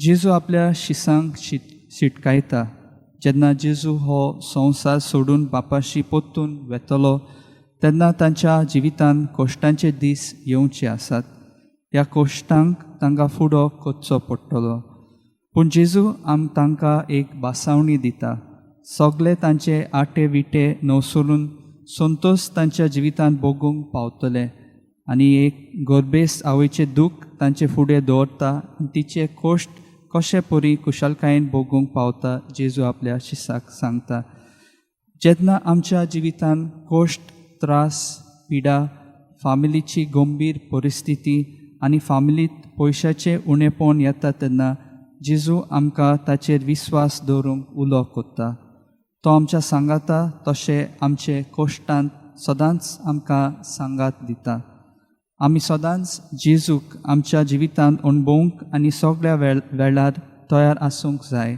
जेजू आपल्या शिसांक शिटकायता. जेन्ना जेजू हो संवसार सोडून बापाशी परतून वेतलो तेन्ना तांच्या जिवितांत कश्टांचे दीस येवचे आसात. ह्या कश्टांक तांकां फुडो करचो पडटलो. पूण जेजू तांकां एक भासावणी दिता. सगळे तांचे आटे विटे नवसरून संतोश तांच्या जिवितांत भोगूंक पावतले आनी एक गोरबेस आवयचें दूख तांचे फुडें दवरता आनी तिचे कश्ट कशे परी कुशालकायेन भोगूंक पावता जेजू आपल्या शिसाक सांगता. जेन्ना आमच्या जिवितांत कश्ट, त्रास, पिडा, फामिलीची गंभीर परिस्थिती आनी फामिलींत पयशाचें उणेपण येता तेन्ना जेजू आमकां ताचेर विस्वास दवरूंक उलो कोत्ता. तो आमच्या सांगाता तशें आमचे कश्टांत सदांच आमकां सांगात दिता. आमी सदांच जेजूक आमच्या जिवितांत अणभवूंक आनी सगळ्या वेळार तयार आसूंक जाय.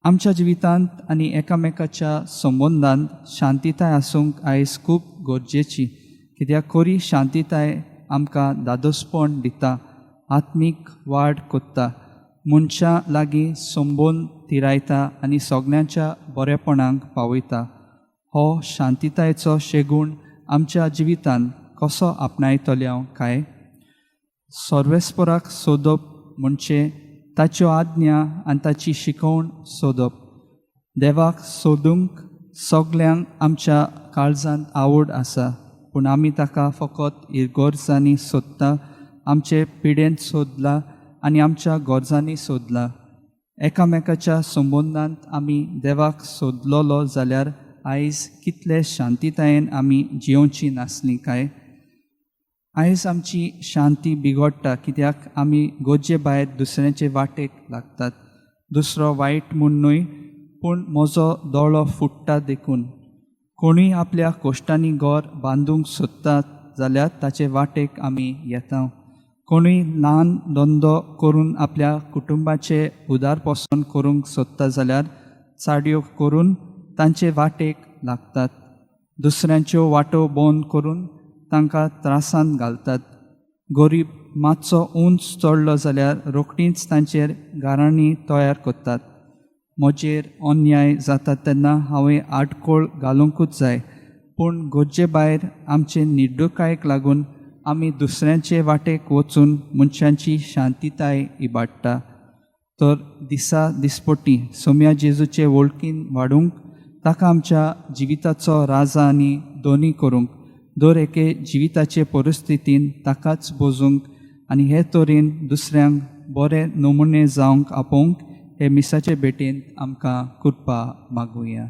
आमच्या जिवितांत आनी एकामेकाच्या संबंदांत शांतिताय आसूंक आयज खूब गरजेची, कित्याक खरी शांतिताय आमकां दादोसपण दिता, आत्मीक वाड कोत्ता, मनशां लागीं संबंद तिरायता आनी सगल्यांच्या बरेपणाक पावयता. हो शांतितायेचो शेगूण आमच्या जिवितांत कसो आपणायतले हांव काय? सर्वेस्पराक सोदप म्हणजे ताच्यो आज्ञा आनी ताची शिकवण सोदप. देवाक सोदूंक सगल्यांक आमच्या काळजांत आवड आसा, पूण आमी ताका फकत इगर्जांनी सोदता, आमचे पिडेंत सोदला आनी आमच्या गरजांनी सोदला. एकामेकाच्या संबंदांत आमी देवाक सोदलोलो जाल्यार आयज कितले शांतितायेन आमी जियोवची नासली काय? आयज आमची शांती बिगडटा कित्याक आमी गरजे भायर दुसऱ्यांचे वाटेक लागतात. दुसरो वायट म्हूण न्हय, पूण म्हजो दोळो फुट्टा देखून. कोणूय आपल्या कोश्टांनी घर बांदूंक सोदतात जाल्यार ताचे वाटेक आमी येता. कोणूय ल्हान धंदो करून आपल्या कुटुंबाचें उदारपोसण करूंक सोदता जाल्यार चाडयो करून तांचे वाटेक लागतात. दुसऱ्यांच्यो वाटो बंद करून तांकां त्रासांत घालतात. गरीब मातसो उंच चडलो जाल्यार रोखडीच तांचेर गाराणी तयार करतात. म्हजेर अन्याय जाता तेन्ना हांवें आडखळ घालुंकूच जाय, पूण गरजे भायर आमचे निर्दुकायेक लागून आमी दुसऱ्यांचे वाटेक वचून मनशांची शांतिताय इबाडटा. तर दिसा दिसपटी सोम्या जेजूचे वळखीन वाडूंक, ताका आमच्या जिविताचो राजा आनी दोनी करूंक, दर एके जिविताचे परिस्थितीन ताकाच बोजूंक आनी हे तरेन दुसऱ्यांक बरे नमुने जावंक आपोवंक हे मिसाचे भेटेंत आमकां कृपा मागुया.